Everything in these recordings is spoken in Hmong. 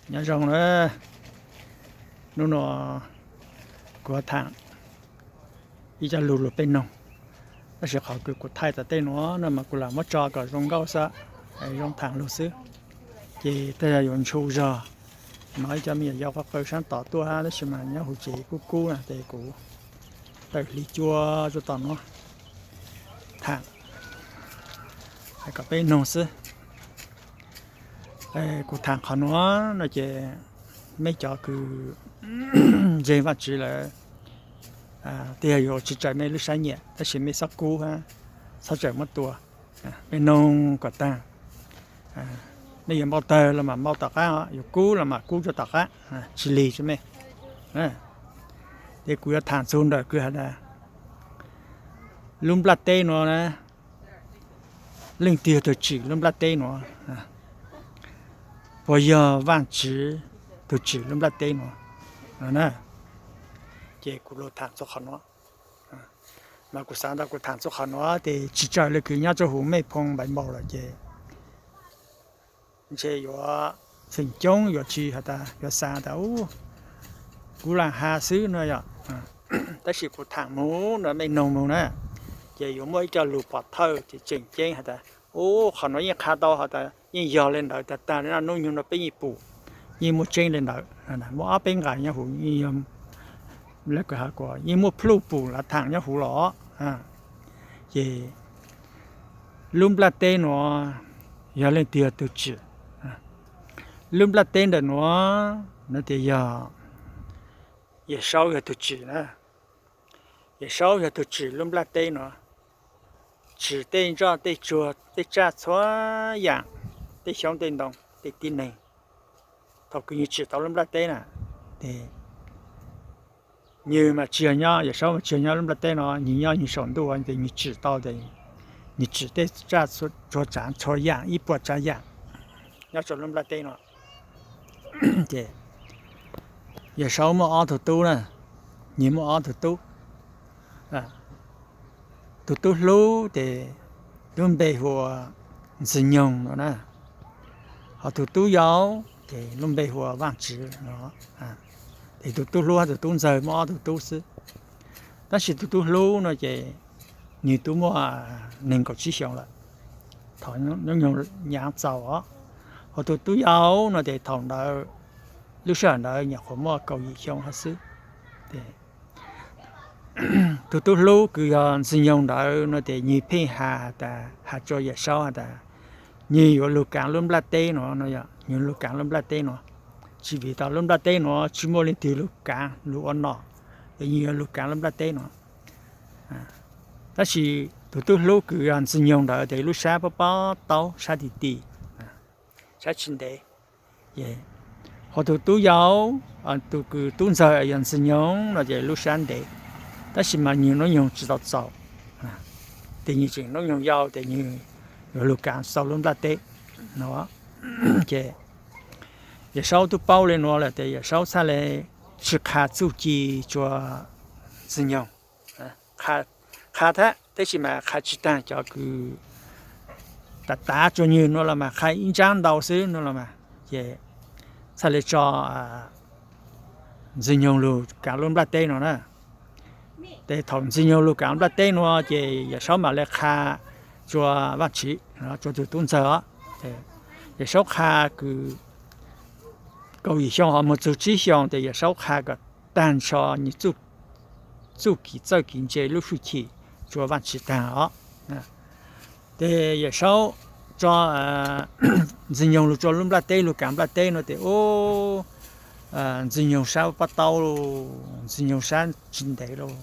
Nyob zoo na, hnub no kuv tham ib co lug lug peb noog, tab sis qhov kws kuv thaij tom tej nuav no mas kuv lam muab tso kom zoo nkauj xwb, zoo tham lug xwb. Ces tej yog yuav ntshu zog, no ib co me nyuam yaus qw qw saab tod tuaj hab, tab sis mas nyob huv tsev kub kub na ces kuv tawm hli cua rua tom nuav tham kom peb noog xwb. Kuv tham qhov nuav no ces mej cov kws ntseeg Vaajtswv lawm, tej yog yuav tsi tsaws mej lub sab nyiam, tab sis mej txhob kub hab, txhob tsaws muab tua. Mej noog kom taag, mej yuav npau tawg los mas npau tom qab, yuav kub los mas kub rua tom qab, tsi lig rua mej. Ces kuv yuav tham txug ntawm kws has tas lub nplaj teb nuav na, leej twg yog tug tsim lub nplaj teb nuav? Puas yog Vaajtswv tug tsim lub nplaj teb nuav? Ces kuv lug tham txug qhov nuav. Mas kuv xaav tas kuv tham txug qhov nuav ces tsi tsaws le kws nyob rua huv mej phoo npaim npaum lawm ces ntshe yuav feem coob yuav tsi has tas yuav xaav tas kuv lam has xwb no yom. Tab sis kuv tham moog no mej noog moog na, ces yuav muaj ib co lug pov thawj ces tseem ceeb has tas, u, qhov nuav yeej qha tau has tas yeej yog le ntawd, tag tag le nuav hnub nyoog no peb yeej pum, yeej muaj tseeb le ntawd. Muaj ob peb nqai nyob huv yeej yog, lawv kws has kuas yeej muaj pluj pum lav tham nyob huv los. Ces lub nplaj teb nuav yog leej twg yog tug tsim? Lub nplaj teb ntawm nuav no ces yog Yawm Saub yog tug tsim na. Yawm Saub yog tug tsim lub nplaj teb nuav, tsim tej ntsoj tej tsuag tej tsaj txhua yaam, tej xyoob tej ntoo tej tib neeg. Thaum kws nwg tsim tau lub nplaj teb na, nwg mas tsi yog nyob, Yawm Saub mas tsi yog nyob lub nplaj teb no, nwg nyob nwg saum ntuj, nwg tsim tau, nwg tsim tej tsaj txhua tsav txhua yaam ib puas tsav yaam nyob rua lub nplaj teb no. Ces Yawm Saub muaj ob tug tub na, nwg muaj ob tug tub. Tug tub hlub ces lub npe hu ua Ntxwg Nyoog no na, ho tug tub yau ces lub npe hu ua Vaaj Tswv no. Ces tug tub hlub hab tug tub ntxawg muaj ob tug tub xwb, tab sis tug tub hlub no ces nwg tub muaj neeg nkaum tsib xyoos lawm, thaum nyob nyoog nyaav txaus os. Ho tug tub yau no ces thaum ntawd, lub sij hawm ntawd nyuam qhuav muaj kaum yim xyoo hab xwb. Tug tub hlub kws yog Ntxwg Nyoog ntawd no ces nwg pheej has tas, has rua Yawm Saub has tas, nwg yuav lug kaav lub nplaj teb no, no yog nwg lug kaav lub nplaj teb no, tsi vim tas lub nplaj teb no tsi muaj leej twg lug kaav lug ua nom, es nwg yuav lug kaav lub nplaj teb no. Tab sis tug tub hlub kws yog Ntxwg Nyoog ntawd ces lub sab pob pob taub, sab ti ti, sab tsi ntev. Ho tug tub yau, tug kws tub ntxawg yog Ntxwg Nyoog no ces lub sab ntev, tab sis mas nwg hnub nyoog tsi tau txaus, tes nwg tseem hnub nyoog yau tes nwg yuav lug kaav tau lub nplaj teb no. Ces Yawm Saub tub paub le nuav lawm tes Yawm Saub txhaj le tsi qha txuj ci rua Ntxwg Nyoog. Qha thab, tab sis mas qha tsi taag cov kws tav tav rua nwg nuav los mas qha ib ntsab ntau xwb nuav los mas, ces txhaj le tso Ntxwg Nyoog lug kaav lub nplaj teb no na. Tes thaum Ntxwg Nyoog lug kaav lub nplaj teb nuav ces Yawm Saub mam le qha rua Vaajtswv, rua tug tub ntxawg os. Yawm Saub qha kws kaum yim xyoo ho moog txug tsib xyoos tes Yawm Saub qha kom taag nrho nwg txuj kis txawj kis ntse lub hwj chim rua Vaajtswv taag os. Tes Yawm Saub tso Ntxwg Nyoog lug rua lub nplaj teb lug kaav nplaj teb no tes, u, Ntxwg Nyoog sab pob taub lauj, Ntxwg Nyoog sab tsi ntev lauj.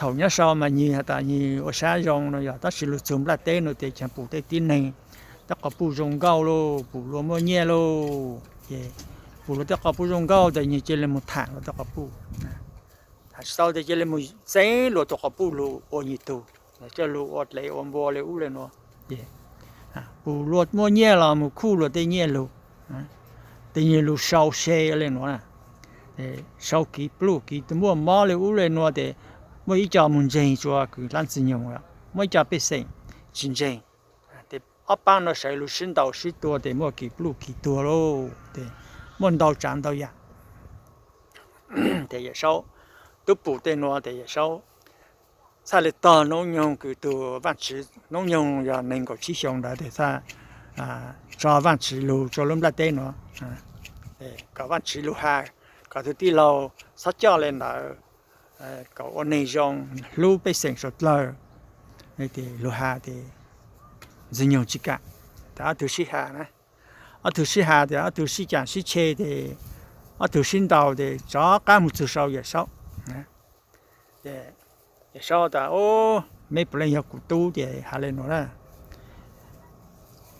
Thaum nyob sau mas nwg has tas nwg ua sab zoo no yog, tab sis lug txug nplaj teb no tes caag pum tej tib neeg tej quas puj zoo nkauj lauj, pum luag muaj nyiaj lauj, ces pum luag tej quas puj zoo nkauj tes nwg cia li moog tham luag tej quas puj. Tham tsi tau tes cia li moog txeeb luag tej quas puj lug ua nwg tug, coj lug ua dlev ua npua le ub le nuav. Pum luag muaj nyiaj los moog khuj luag tej nyiaj lug, tes nwg lug sau se le nuav na. Sau kiv pluj kiv tug muaj mob le ub le nuav tes muaj ib co moog ntseeg rua kws dlaab Ntxwg Nyoog, muaj ib co pej xeem tsi ntseeg. Tes ob paab no sawv lug sib ntaus sib tua tes muaj kiv pluj kiv tuag lauj. Tes muaj ntau tsav ntau yam. Ces Yawm Saub, Tub Pum tej nuav ces Yawm Saub txhaj le tog Noob Nyoog kws tug Vaajtswv, Noob Nyoog yog neeg nkaum tsib xyoo ntawd ces txhaj tso Vaajtswv lug rua lub nplaj teb nuav, kom Vaajtswv lug has, kom tug tij laug txhob coj le ntawd, kom ua neeg zoo, hlub pej xeem suav dlawg. Lug has ces Ntxwg Nyoog tsi kam, tas ob tug sib has na. Ob tug sib has tas ob tug sib caam sib tshe ces ob tug sib ntaus ces rov qaab moog txug sau Yawm Saub. Yawm Saub tas, Meb puav leej yog kuv tub ces has le nuav na.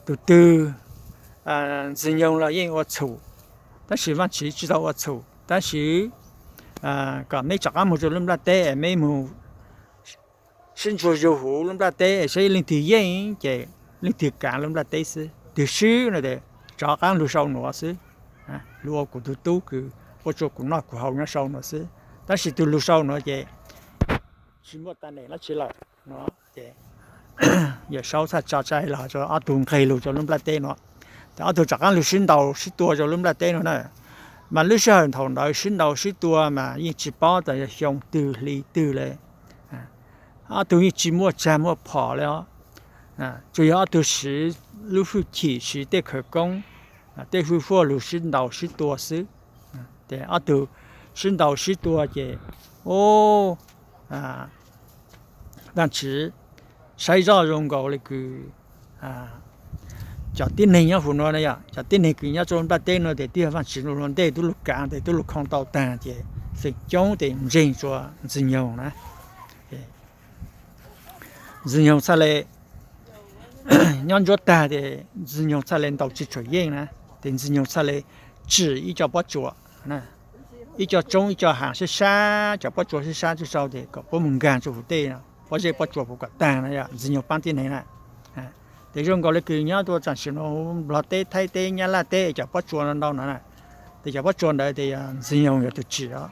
Tug twg, Ntxwg Nyoog los yeej ua txhum, tab sis Vaajtswv tsi tau ua txhum, tab sis kom meb rov qaab moog rua lub nplaj teb es meb moog sib ntsuag zug huv lub nplaj teb es saib leej twg yeej ces leej twg kaav lub nplaj teb xwb. Twg swb no ces rov qaab lug sau nuav xwb. Lug ua kuv tug tub kws ua rua kuv noj kuv haus nyob sau nuav xwb, tab sis tug lug sau nuav ces tsi muaj tag neem dlaab tsi lawm no. Ces Yawm Saub txhaj tso tsai los rua ob tug nqeg lug rua lub nplaj teb nuav. Ces ob tug rov qaab lug sib ntaus sib tua rua lub nplaj teb nuav na. Mas lub sij hawm thaum ntawd sib ntaus sib tua mas yeej tsi paub tas yog xyoo twg hli twg le. Ob tug yeej tsi muaj tsag muaj phom le os. Tsuas yog ob tug siv lub hwj chim, siv tej khawv koob, tej hwj huaj lug sib ntaus sib tua xwb. Ces ob tug sib ntaus sib tua ces, o, Vaajtswv saib zoj zoo nkaus le kws cov tib neeg nyob huv nuav na yom, cov tib neeg kws nyob rua nplaj teb nuav ces twb yog Vaajtswv lug ua ntej tub lug kaav ces tub lug khoo tau taag ces feem coob ces ntseeg rua Ntxwg Nyoog na. Ntxwg Nyoog txhaj le nyob ntsuab tag ces Ntxwg Nyoog txhaj le ntaus tsi tshua yeej na, ces Ntxwg Nyoog txhaj le tsim ib co pob tsuas, ib co tsoob ib co haav sab sab, cov pob tsuas sab sab tsuj sau ces kom puab moog nkaag rua huv tej pob zeb pob tsuas puas kom taag na yom, Ntxwg Nyoog paab tib neeg na. Ces zoo nkaus le kws nyob rua tsaam sim nuav Nplog teb, Thaib teb, Nyab Laj teb cov pob tsuas ntau ntau no na, ces cov pob tsuas ntawd ces yog Ntxwg Nyoog yog tug tsim os.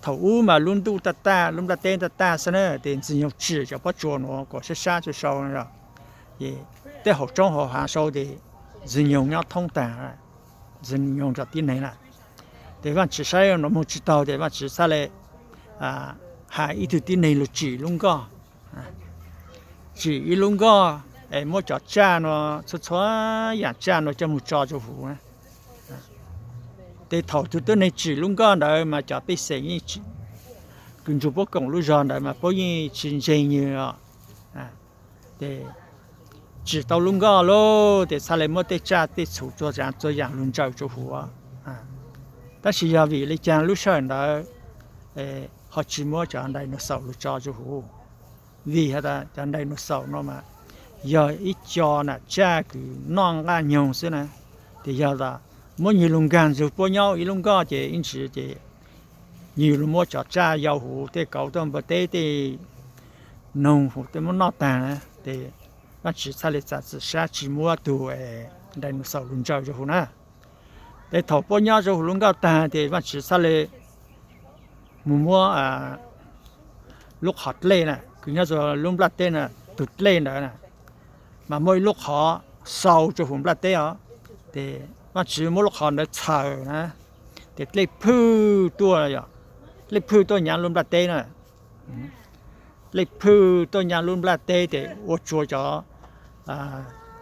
Thaum ub mas lub ntuj taj taj, lub nplaj teb taj taj xwb na, ces Ntxwg Nyoog tsim cov pob tsuas nuav kom sab sab tsuj sau no, ces tej hauv tsoob hauv haav sau ces Ntxwg Nyoog nyob thoob taag, Ntxwg Nyoog cov tib neeg na. Ces Vaajtswv saib nuav moog tsi taug ces Vaajtswv txhaj le has ib tug tib neeg lug tsim lub nkoj, tsim ib lub nkoj es muab cov tsaj nuav, txhua txhua yaam tsaj nuav coj moog tso rua huv na. Ces thaum tug tib neeg tsim lub nkoj ntawd mas cov pej xeem yeej, kws nrug puab koom lub zog ntawd mas puab yeej tsi ntseeg nwg os. Ces tsim tau lub nkoj lauj, ces txhaj le muab tej tsaj tej txhu txhua txhua yaam lug ntsaws rua huv. Tab sis yog vim le caag lub sij hawm ntawd ho tsi muab cov dinosaur lug tso rua huv? Vim has tas cov dinosaur no mas yog ib co nam tsaj kws noj nqaj nyoog xwb na. Ces yog tas muab nwg lug nkaag nrug puab nyob ib lub nkoj ces ib ntsis ces nwg lug muab cov tsaj yau huv, tej kauv tuaj npua teb, tej noog huv tej muab noj taag na. Ces Vaajtswv txhaj le txav txim sab tsi muab tug dinosaur lug ntsaws rua huv na. Ces thaum puab nyob rua huv lub nkoj taag ces Vaajtswv txhaj le mus muab lub qhov dlej na, kws nyob rua lub nplaj teb na, tug dlej ntawd na, mas muaj ib lub qhov xau rua huv nplaj teb os. Ces Vaajtswv muab lub qhov ntawd txhaws na, ces dlej phwj tuaj, dlej phwj tuaj nyaav lub nplaj teb na. Dlej phwj tuaj nyaav lub nplaj teb ces ua rua cov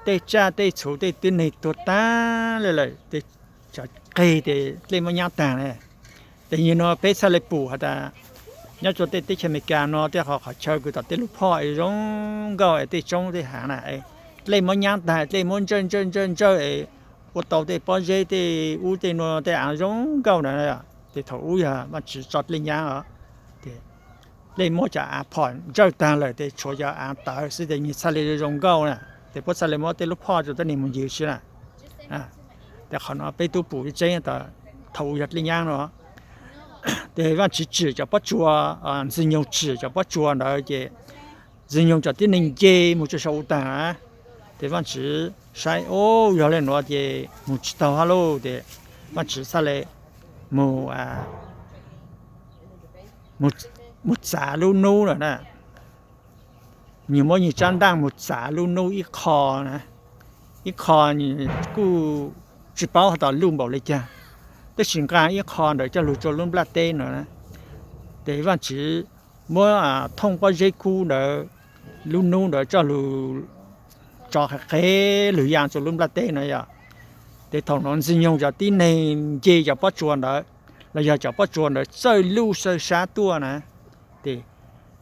tej tsaj tej txhu tej tib neeg tuag taag le lawm, ces cov qeg ces dlej muab nyaav taag na. Ces yog nuav peb txhaj le pum has tas nyob rua tej teb chaws Amelikas nuav tej qhov qhov chaw kws tom tej lub phoj es zoo nkauj es tej tsoob tej haav na, dlej muab nyaav taag, dlej muab ntsawj ntsawj ntsawj ntsawj es ua tau tej pob zeb tej ub tej nuav tej aav zoo nkauj na. Ces thaum ub yog Vaajtswv tso dlej nyaav os, ces dlej muab cov aav phom ntsawj taag lawm ces tshuav cov aav tawv xwb ces nwg txhaj le zoo nkauj na. Ces puab txhaj le muab tej lub phoj rua tuab neeg mus ywg si na. Ces qhov no peb tub pum tseeb tas thaum ub yog dlej nyaav no, ces Vaajtswv tsim cov pob tsuas, Ntxwg Nyoog tsim cov pob tsuas ntawd ces Ntxwg Nyoog cov tib neeg nce mus tsuj sau ua taag. Ces Vaajtswv saib, o, yog le nuav ces mus tsis taug hab lauj, ces Vaajtswv txhaj le mus, mus txav lub nub lawm na. Nwg muab nwg tsab ntaaj mus txav lub nub ib qho na, ib qho nwg kuj tsis paub has tas luj npaum li cas, tab sis nqa ib qho ntawd coj lug tsua lub nplaj teb no na. Ces Vaajtswv muab thooj pob zeb kub ntawd lub nub ntawd coj lug tso qe qe lug yaa tsua lub nplaj teb no yom. Ces thaum no Ntxwg Nyoog cov tib neeg nce cov pob tsuas ntawd, los yog cov pob tsuas ntawd txawj luj txawj sab tuaj na, ces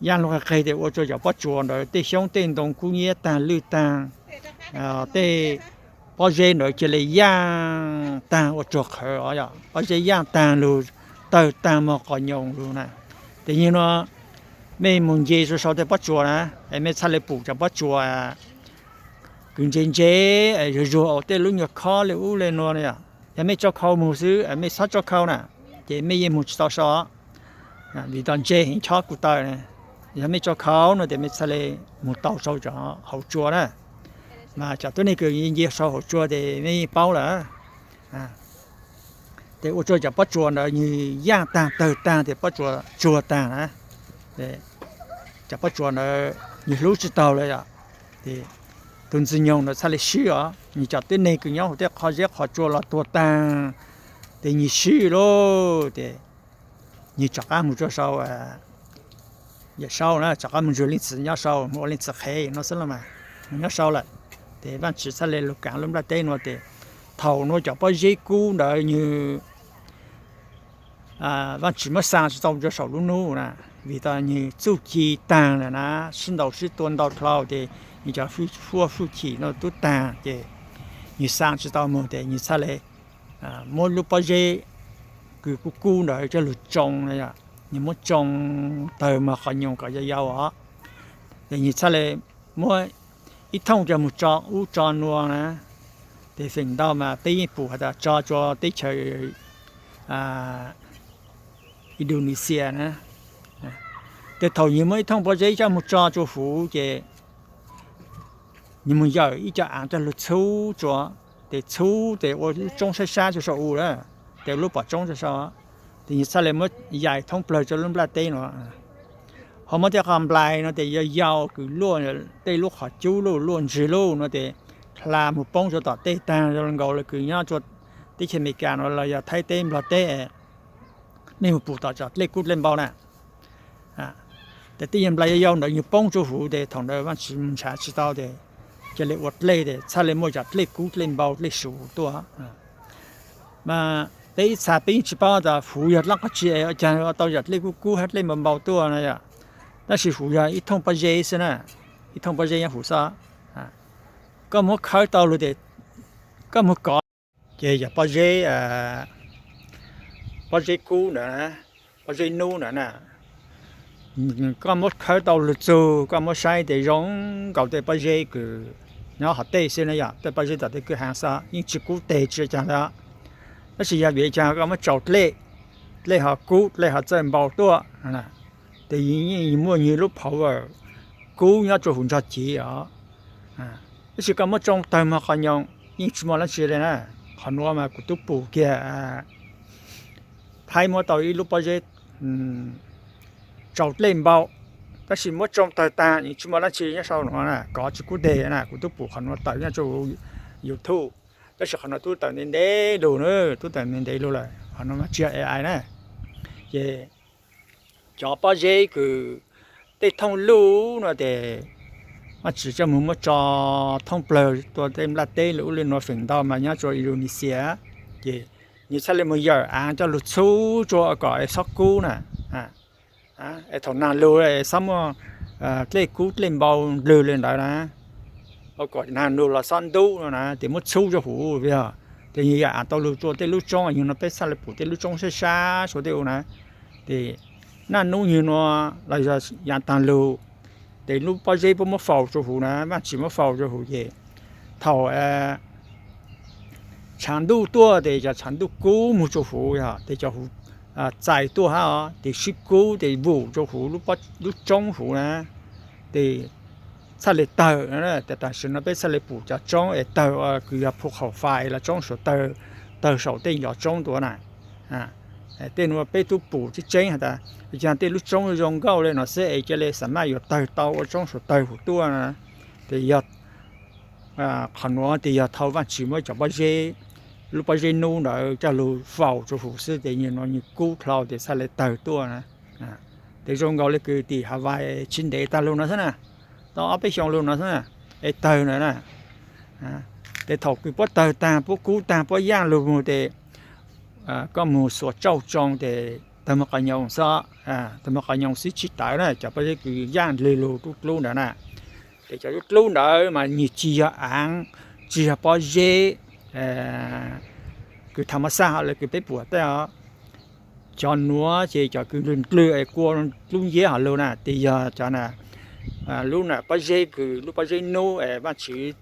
yaa lug qe qe ces ua tsua cov pob tsuas ntawd tej xyoob tej ntoo kub nyiab taag lwj taag, tej pob zeb ntawd cia li yaaj taag ua tsuag qhawv os, pob zeb yaaj taag lug, tawg taag moog qos nyoos lug na. Ces yog no mej moog nce sau sau tej pob tsuas na, es mej txhaj le pum cov pob tsuas kws ntse ntse, zuag zuag tej lub nyuag khob le ub le nuav na yom. Yog mej tso khau moog xwb, mej txhob tso khau na, ces mej yeej moog tsis tau sau. Vim tas ntse heev chob kuv taw na. Yog mej tso khau no ces mej txhaj le moog tau sau cov hauv tsua na. Mas cov tuab neeg kws nce sau hauv tsua ces mej yeej paub lawm. Ces ua tsua cov pob tsuas ntawd nwg yaaj taag tawg taag ces pob tsuas tsuag taag na. Cov pob tsuas ntawd nwg hlub tsis taug lawm yom. Ces tug Ntxwg Nyoog ntawd txhaj le swb os, nwg cov tuab neeg kws nyob huv tej qhov zeb qhov tsua los tuag taag, ces nwg swb lauj. Ces nwg rov qaab moog tsua sau Yawm Saub na, rov qaab moog ntsib leej txiv nyob sau, moog ua leej txiv qhev no xwb los mas, moog nyob sau lawm. Ces Vaajtswv txhaj le lug kaav lub nplaj teb nuav ces thaum nuav cov pob zeb kub ntawd nwg Vaajtswv muab xaa tsis tau tsua saum lub nub na, vim tas nwg txuj ci taag lawm na, sib ntaus sib tua ntau dlhau ces nwg cov fuab fuj chim no tub taag ces nwg xaa tsis tau moog ces nwg txhaj le muab lub pob zeb kws kub kub ntawd coj lug tsoo, nwg muab tsoo tawg moog qos nyoos kom yau yau os. Ces nwg txhaj le muab ib thooj coj moog tso ub tso nuav na. Ces feem ntau mas peb yeej pum has tas tso tsua teb chaws Indonesia na. Ces thaum nwg muab ib thooj pob zeb coj moog tso tsua huv ces nwg moog yawm ib co aav coj lug txhub tsua, ces txhub ces ua lub tsoob sab sab tsua sau u lawm, ces lub pom tsoob tsua sau, ces nwg txhaj le muab yais thoob plawg tsua lub nplaj teb nuav. Ho muab tej qho nplai no ces yog yau kws luaj tej lub qhov cub luj luaj ntsig luj no ces hla moog poob tsua tom tej taag zoo le nkaus le kws nyob tsua teb chaws Amelikas nuav los yog Thaib teb Nplog teb, mej moog pum tom tsom dlej kub dlej npau na. Ces tej yawg nplai yau yau ntawd nwg poob tsua huv ces thaum ntawd Vaajtswv nrhav tsis tau ces cia le ua dlej ces txhaj le muaj cov dlej kub dlej npau dlej su tuaj. Mas peb ib txha peb yeej tsis paub tas huv yog dlaab qhov tsi es ua caag tau cov dlej kub kub hab dlej npau npau tuaj na yom. Tab sis huv yog ib thooj pob zeb xwb na, ib thooj pob zeb nyob huv xwb. Koj muab khawb tau lug ces koj moog kov, ces yog pob zeb, pob zeb kub ntawd, pob zeb nub ntawd na, koj muab khawb tau lug txug koj muab saib ces zoo nkaus tej pob zeb kws nyob hov tej xwb na yom, tej pob zeb tom tej kwj haav xwb yeej tsis kub teg tsis caag lawm. Tab sis yog vim caag koj muab tsau dlej, dlej ho kub dlej ho txawj npau tuaj, ces yeej muaj nwg lub power kub nyob tsua huv nrog civ os. Tab sis koj muab tsoo tawg moog qos nyoos yeej tsis muaj dlaab tsi le na. Qhov nuav mas kuv tub pum kiag Thaib muab tau ib lub pob zeb tsau dlej npau, tab sis muab tsoo tawg taag yeej tsis muaj dlaab tsi nyob sau nuav na, kov tsis kub teg na. Kuv tub pum qhov nuav tawm nyob tsua huv YouTube, tab sis qhov nuav tub tawm ntev ntev lug na, tub tawm ntev ntev lug lawm, qhov nuav mas tsi yog A I na. Ces cov pob zeb kws tej thooj luj no ces Vaajtswv coj moog muab tso thoob plawg tua tej nplaj teb lug ub le nuav feem ntau mas nyob tsua Indonesia, ces nwg txhaj le moog yawm aav coj lug txhub tsua kom es txhob kub na. Es thaum naag lug es txhob muaj dlej kub dlej npau ndlwg le ntawd na, ua kom naag lug los txhob ntub no na, ces muab txhub tsua huv yog, ces nwg yawm aav tau lug tsua tej lub tsoob, yog no peb txhaj le pum tej lub tsoob sab sab tsua tej u na. Ces naj nub nwg nua los yog yaav taag lug, ces lub pob zeb puab muab faus tsua huv na, Vaajtswv muab faus tsua huv ces thaum tshav ntuj tuaj ces cov tshav ntuj kub moog tsua huv yog, ces cov huv txais tuaj hab os, ces sib kub ces vum tsua huv lub tsoob huv na, ces txhaj le tawg. Tam sim no peb txhaj le pum cov tsoob es tawg kws yog phu khaum fais los tsoob suav tawg, tawg saum tej ncov tsoob tuaj na. Tej nuav peb tub pum tseeb tseeb has tas, yog tej lub tsoob zoo nkauj le no xwb es ca le xa maj yuav tawg tau ua tsoob suav tawg huv tuaj na. Ces yog qhov nuav ces yog thaum Vaajtswv muab cov pob zeb lub pob zeb nub ntawd coj lug faus rua huv xwb tes nwg nuav nwg kub dlhau tes txhaj le tawg tuaj na. Tes zoo nkaus le kws tim Hawaii tsi ntev taag lug no xwb na, tau ob peb xyoos lug no xwb na, es tawg na. Tes thaum kws puab tawg taag, puab kub taag, puab yaaj lug moog tes koj moog xuas tsauj tsoo tes tawg moog qhov nyoos xwb, tawg moog qhov nyoos xwb tsi tawv na, cov pob zeb kws yaaj ndlwg lug dlub dlub ntawd na. Tes cov dlub dlub ntawd mas nwg tsi yog aav, tsi yog pob zeb kws tham mas xaj hov le kws peb pum tej os. Cov nuav ces cov kws ndlwg ndlwg es kua dlub nciab hov lug na, tes yog cov na, lub na pob zeb kws lub pob zeb nub es Vaajtswv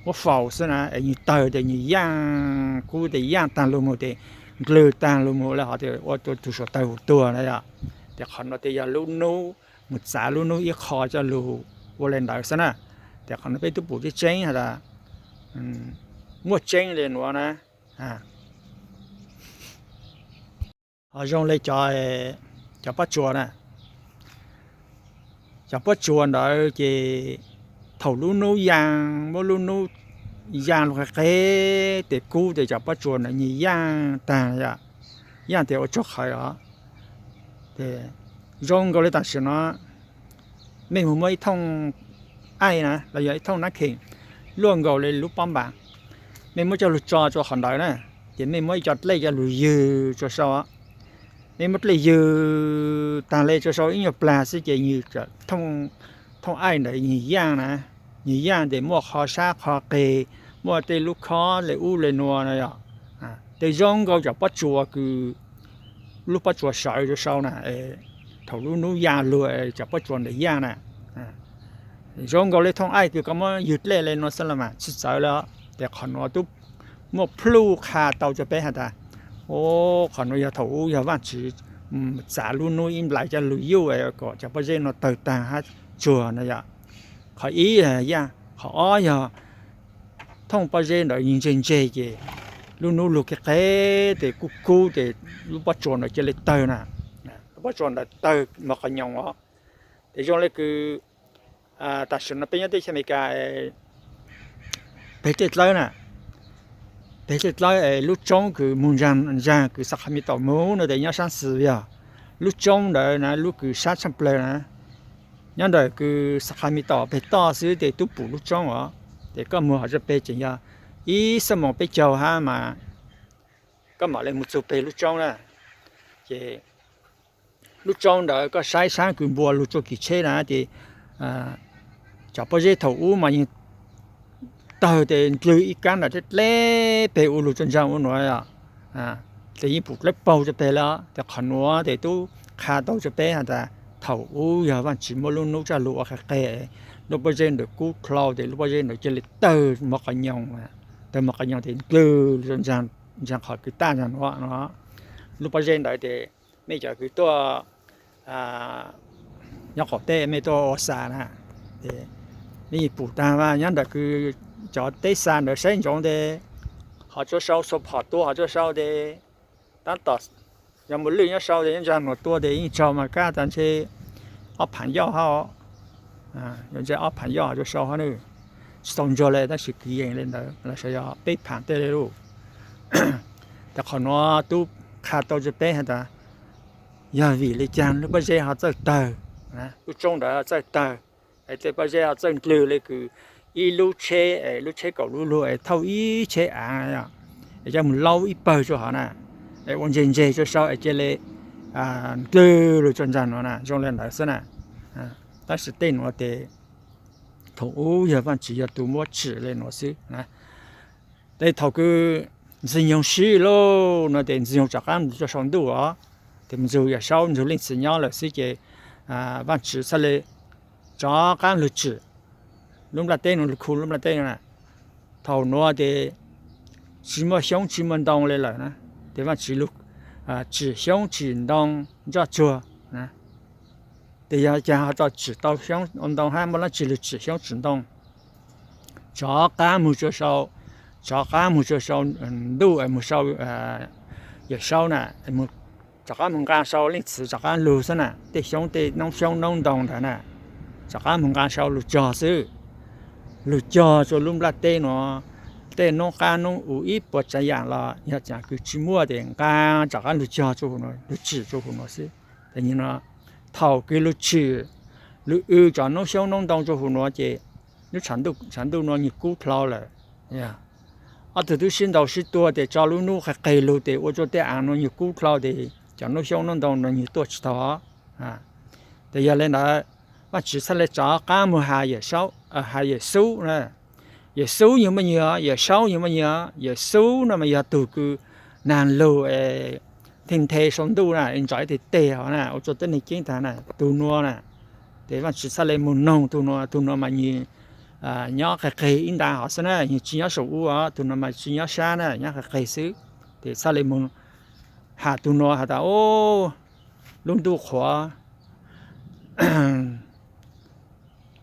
muab faus xwb na, es nwg tawg tes nwg yaaj kub tes yaaj taag lug moog tes ndlwg taag lug moog le hov tes ua tug suav tawg huv tuag na yom. Tes qhov nuav tes yog lub nub moog txav lub nub ib qho coj lug ua le ntawd xwb na. Tes qhov nuav peb tub pum tseeb tseeb has tas muaj tseeb le nuav na. Ho zoo le cov pob tsuas na, cov pob tsuas ntawd ces thaum lub nub yaa, muab lub nub yaa lug qe qe tes kub tes cov pob tsuas ntawd nwg yaaj taag, yaaj tes ua tsuag qhawv os. Zoo nkaus le tam sim no mej moog muab ib thooj aij na los yog ib thooj nab kheem luaj nkaus le lub pob npas, mej muab coj lug tso rua qhov ntawd na, ces mej muab ib co dlej coj lug ywg rua sau, mej muab dlej ywg taag le rua sau ib nyuag plag xwb ces nwg, thooj aij ntawd nwg yaaj na, nwg yaaj tes muaj qhov sab qhov qeg, muaj tej lub khob le ub le nua no yom. Tes zoo nkaus cov pob tsuas kws, lub pob tsuas sawv rua sau na, thaum lub nub yaa lug cov pob tsuas ntawd yaaj na. Zoo nkaus le thooj aij kws koj muab ywg dlej le nuav xwb los mas tsi txawv le. Tes qhov nuav tub muaj plhuj qha tau rua peb has tas, o, qhov nuav yog thaum ub yog Vaajtswv txav lub nub ib nplais coj lug yuj kom cov pob zeb nuav tawg taag hab tsuag no yom. Qhov ib yog yaaj, qhov ob yog thooj pob zeb ntawd nwg ntseg ntseg ces lub nub lug qe qe tes kub kub tes lub pob tsuas ntawd ca le tawg na, lub pob tsuas ntawd tawg moog qhov nyoos os. Tes zoo le kws tam sim no peb nyob teb chaws Amelikas peg tej dlawb na, peg tej dlawb es lub tsoob kws moog ntsaag kws Sacramento moog no tes nyob saab xis yog lub tsoob ntawd na, lub kws sab tshaaj plawg na, nyob ntawm kws Sacramento peg toj xwb tes tub pum lub tsoob os. Tes koj moog hov tso peg tseem yog ib xuab moos peb caug hab mas koj mam le moog txug peg lub tsoob na. Ces lub tsoob ntawd koj saib saab kws npua lug tsua kis tsheb na ces cov pob zeb thaum ub mas yeej tawg tes ndlwg ib kaab nram dleb dleb peg ua lug tsua ntsaag ua nuav, tes yeej pum dlawb paug rua peg le. Tes qhov nuav tes tub qha tau rua peb has tas thaum ub yog Vaajtswv muab lub nub coj lug ua qe qe, lub pob zeb ntawd kub dlhau tes lub pob zeb ntawd ca le tawg moog qhov nyoos, tawg moog qhov nyoos tes ndlwg ntsaag qhov kws taj ntsaag nuav no. Lub pob zeb ntawd tes mej cov kws tuaj nyob qaum teb mej tuaj ua xa na, mej pum taag mas nyob ntawm kws cov teb xa ntawd saib ntsoov tes hov tsuas sau xua phom tua hov tsuas sau tes tab tom yog mus lwj nyob sau tes nyob ntsaag nuav tua tes yeej tsaug mas kab tas ntshe ob phav yauj hab, yuav ntshe ob phav yauj hov tsuas sau hab na. Tsi tau ntsuag le tab sis kwv yees le ntawd los sav yog peb phav tej le lauj. Tes qhov nuav tub qha tau rua peb has tas yog vim le caag lub pob zeb ho txawj tawg, lub tsoob ntawd txawj tawg, es tej pob zeb ho txawj ndlwg le kws ib lub tsheb es lub tsheb kaum lub lug es thauj ib tsheb aav es coj mus laub ib pawg rua hov na, es ua ntseg ntseg rua sau es ca le ndlwg lug rua ntsaag nuav na, zoo le ntawd xwb na. Tab sis tej nuav tes thaum ub yog Vaajtswv yog tug muab tsim le nuav xwb na. Tes thaum kws Ntxwg Nyoog sib lauj no tes Ntxwg Nyoog rov qaab rua sau ntuj os, tes Ntxwg Yawm Saub Ntxwg Leej Txiv nyob lawm xwb ces Vaajtswv txhaj le rov qaab lug tsim lub nplaj teb nuav, lug khu lub nplaj teb nuav na. Thaum nuav tes tsi muaj xyoob tsi muaj ntoo le lawm na, tes Vaajtswv lug tsim xyoob tsim ntoo nroj tsuag na. Tes yog caag ho tau tsim tau xyoob ntoo hab muaj leej twg lug tsim xyoob tsim ntoo? Rov qaab moog rua sau, rov qaab moog rua sau ntuj es moog sau Yawm Saub na, rov qaab moog nqaa sau Leej Txiv rov qaab lug xwb na, tej xyoob tej noob xyoob noob ntoo ntawd na, rov qaab moog nqaa sau lug cog xwb. Lug cog rua lub nplaj teb nuav, tej noob qaab noob u ib puas tsav yaam los yog caag kws tsi muaj tes nqaa rov qaab lug cog rua huv nuav, lug tsim rua huv nuav xwb. Tes nwg nuav, thaum kws lug tsim, lug w cov noob xyoob noob ntoo rua huv nuav ces lub tshav ntuj nuav nwg kub dlhau lawm. Ob tug tub sib ntaus sib tua tes tso lub nub qeg qeg lug tes ua rua tej aav nuav nwg kub dlhau tes cov noob xyoob noob ntoo nuav nwg tuaj tsi tau. Tes yog le ntawd, Vaajtswv txhaj le rov qaab moog has Yawm Xub na. Yawm Xub nwg muaj nwg, Yawm Xaub nwg muaj nwg. Yawm Xub no mas yog tug kws naag lug es nthe nthe sau ntuj na, ntsaum ib teg teg hov na, ua rua tuab neeg ceeb taag na, tug nuav na. Tes Vaajtswv txhaj le moog noog tug nuav, tug nuav mas nwg nyob qeg qeg ib nta hov xwb na, nwg tsi nyob saum ub os, tug nuav mas tsi nyob sab na, nyob qeg qeg xwb. Tes txhaj le moog has tug nuav has tas, o, lub ntuj qhuav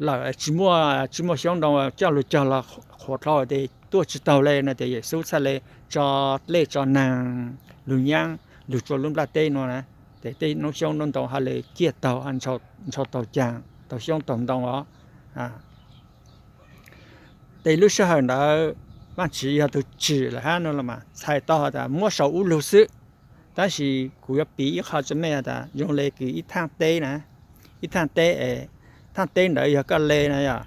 lawm, tsi muaj, tsi muaj xyoob ntoo coj lug cog los qhuav dlhau tes tuaj tsi taug le no tes Yawm Xub txhaj le tso dlej tso naag lug nyaab lug rua lub nplaj teb nuav na. Tes tej noob xyoob noob ntoo ha le ciaj taug, ntshaw taug caag, taug xyoob taug ntoo os. Tes lub sij hawm ntawd Vaajtswv yog tug tsim lawm hab no los mas txhais tau has tas muab sau ub lug xwb. Tab sis kuv yuav piv ib qho rua mej has tas zoo le kws ib thaaj teb na, ib thaaj teb, thaaj teb ntawd yog koj le na yog,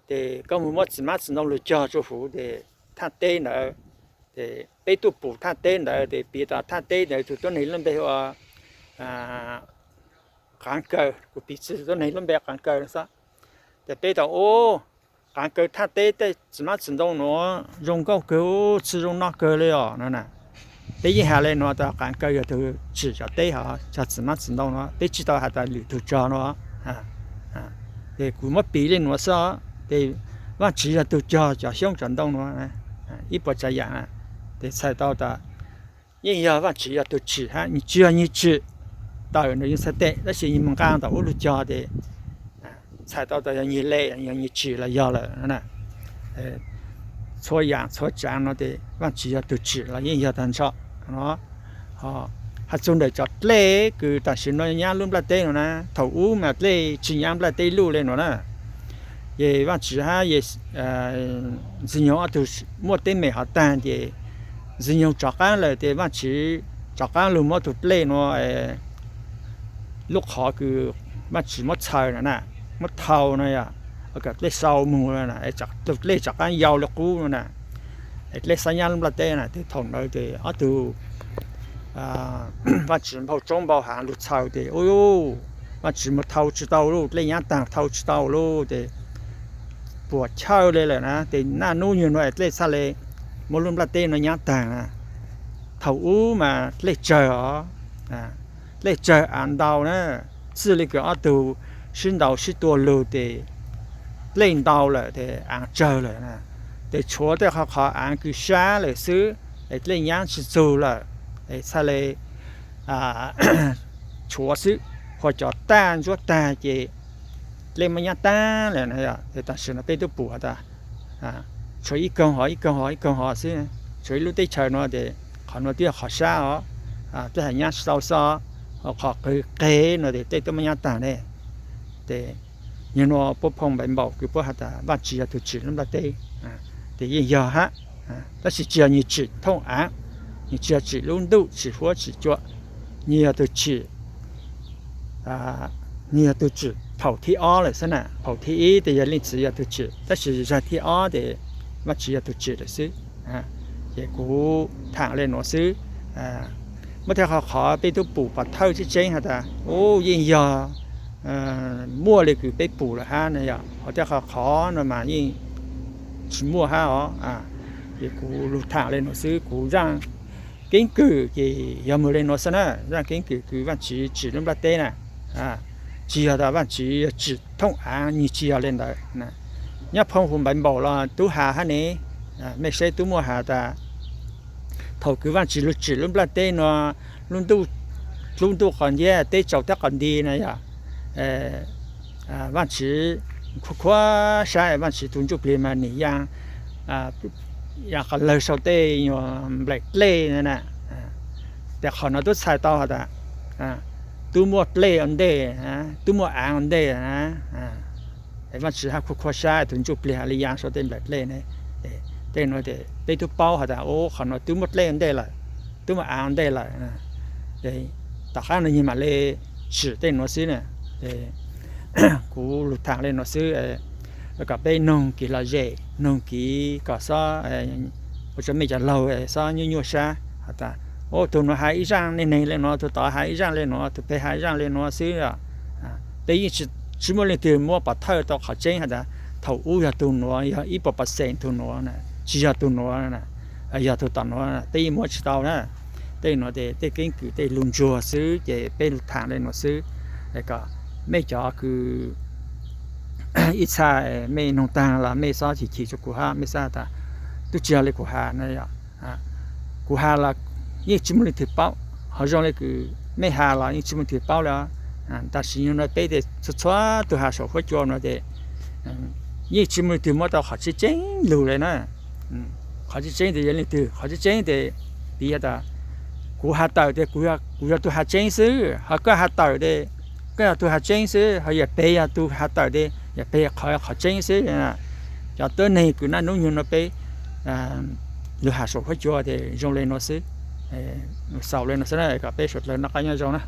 tes koj moog muab txiv hmab txiv ntoo lug cog rua huv tes thaaj teb ntawd, tes peb tuaj pum thaaj teb ntawd tes piv tas thaaj teb ntawd tug tuab neeg lub npe ua Qaav Kaws, kuv piv txwv tug tuab neeg lub npe Qaav Kaws no xwb. Tes peb tas, o, Qaav Kaws thaaj teb tej txiv hmab txiv ntoo nuav zoo nkauj kawg, txhaj zoo noj kawg le os no na. Peb yeej has le nuav tas Qaav Kaws yog tug tsim cov teb hov, cog txiv hmab txiv ntoo nuav, peb tsi tau has tas lwm tug cog nuav. Tes kuv muab piv le nuav xwb, tes Vaajtswv yog tug cog cov xyoob cov ntoo nuav ib puas tsav yaam na. Tes txhais tau tas yeej yog Vaajtswv yog tug tsim hab, nwg tsi yog nwg tsim tawm nwg yeej txhais tes, tab sis nwg moog nqaa tau ub lug cog tes txhais tau tas yog nwg le, yog nwg tsim los yog lawm. Txhua yaam txhua tsaav no tes Vaajtswv yog tug tsim los yeej yog tag nrho no. Has txug ntawm cov dlej kws tam sim no nyaab lub nplaj teb nuav na, thaum ub mas dlej tsi nyaab nplaj teb luj le nuav na. Ces Vaajtswv hab Ntxwg Nyoog ob tug muaj teeb meem hov taag ces Ntxwg Nyoog rov qaab lawm tes Vaajtswv rov qaab lug muab tug dlej nuav, lub qhov kws Vaajtswv muab txhaws na, muab thau na yog, kom dlej sau moog, tug dlej rov qaab yau le qub na, dlej xab nyab lub nplaj teb na. Tes thaum ntawd tes ob tug Vaajtswv npau roob npau haav lug txhaws tes, u, Vaajtswv moog thau tsi tau lauj, dlej nyaab taag thau tsi tau lauj tes puam chawj le lawm na. Tes naj nub nyuag nuav dlej txhaj le muab lub nplaj teb nuav nyaab taag na. Thaum ub mas dlej tsawg os, dlej tsawg aav ntau na, txij le kws ob tug sib ntaus sib tua lug tes dlej ntau lawm tes aav tsawg lawm na. Tes tshuav tej qhov qhov aav kws sab lawm xwb, es dlej nyaab tsi txug lawm, es txhaj le tshuav xwb, ho cov taj ntsuab tag ces dlej muab nyaab taag lawm na. Tes tam sim no peb tub pum has tas tshuav ib koog hov ib koog hov ib koog hov xwb, tshuav ib lub teb chaws no tes qhov nuav twb yog qhov sab os, tej has nyaab tsi tau xwb, ho qhov qw qeg no tes dlej twb muab nyaab taag ne. Tes nyuag nuav puab phooj npaim npaum kws puab has tas Vaajtswv yog tug tsim lub nplaj teb, tes yeej yog hab, tab sis tsi yog nwg tsim thooj aav, nwg tsi yog tsim lub ntuj tsim huab tsim cua, nwg yog tug tsim, nwg yog tug tsim phaum thib ob lawm xwb na. Phaum thib ib tes yog leej txiv yog tug tsim, tab sis zag thib ob tes Vaajtswv yog tug tsim lawm xwb. Ces kuv thaam le nuav xwb. Muaj tej qhov qhov peb tub pum pov thawj tseeb tseeb has tas u yeej yog muaj le kws peb pum lawm hab na yog, ho tej qhov qhov no mas yeej tsi muaj hab os. Ces kuv lug thaam le nuav xwb, kuv zaaj keeb kwm ces yog moog le nuav xwb na, zaaj keeb kwm kws Vaajtswv tsim lub nplaj teb na, tsi yog tas Vaajtswv yog tsim thooj aav, nwg tsi yog le ntawd. Nyob phooj hu npaim npaum los tub has hab ne, mej saib tub muaj has tas thaum kws Vaajtswv lug tsim lub nplaj teb nuav, lub ntuj, lub ntuj qos nciab teb tsaus tab qos nti na yog, Vaajtswv khuab khuab sab, Vaajtswv tug ntsuj plig mas nim yaa, yaa qhov lawg sau tej nyuag nplaim dlej na. Tes qhov no tub txhais tau has tas tub muaj dlej ua ntej, tub muaj aav ua ntej. Vaajtswv hab khuab khuab sab tug ntsuj plig has le yaa sau tej nplaim dlej ne. Tej nuav ces peb tub paub has tas, u, qhov nuav twb muab dlej ntej lawm, twb muab av ntej lawm. Ces tom qab no yog mam le tsim tej nuav xwb na. Ces kuv lug thaam le nuav xwb, kom peb noog kev lom zem, noog kev kom xob, ua rua mej cov laug xob nyuaj nyuaj sab has tas, u, tug nuav has ib zaaj neeg neeg le nuav, tug tod has ib zaaj le nuav, tug pem has ib zaaj le nuav xwb. Peb yeej tsi muaj leej twg muab pov thawj tau qhov tseeb has tas thaum ub yog tug nuav, yog ib puas percent tug nuav na, tsi yog tug nuav, yog tug tom nuav, peb yeej muab tsi tau na. Tej nuav ces tej keeb kwm tej lug ntsuag xwb ces peb lug thaam le nuav xwb, kom mej cov kws ib txha mej noog taag los mej xob chim chim rua kuv hab, mej xob has tas tub tsi yog le kuv has na. Kuv has los yeej tsi muaj leej twg paub, ho zoo le kws mej has los yeej tsi muaj leej twg paub le. Tam sim no peb ces txhua txhua tug has saum huab cua nuav ces yeej tsi muaj leej twg muab tau qhov tseeb tseeb lug le na. Qhov tseeb tseeb ces yog leej twg? Qhov tseeb tseeb ces piv has tas kuv has tawm tias kuv yog tug has tseeb xwb, ho koj has tawm tias koj yog tug has tseeb xwb, ho yawm peg yog tug has tawm tias yawm peg qhov, qhov tseeb xwb. Cov tuab neeg kws naj nub nyoog nuav peb lug has saum huab cua ces zoo le nuav xwb, xaus le nuav xwb na, kom peb suav dlawg noj qab nyob zoo na.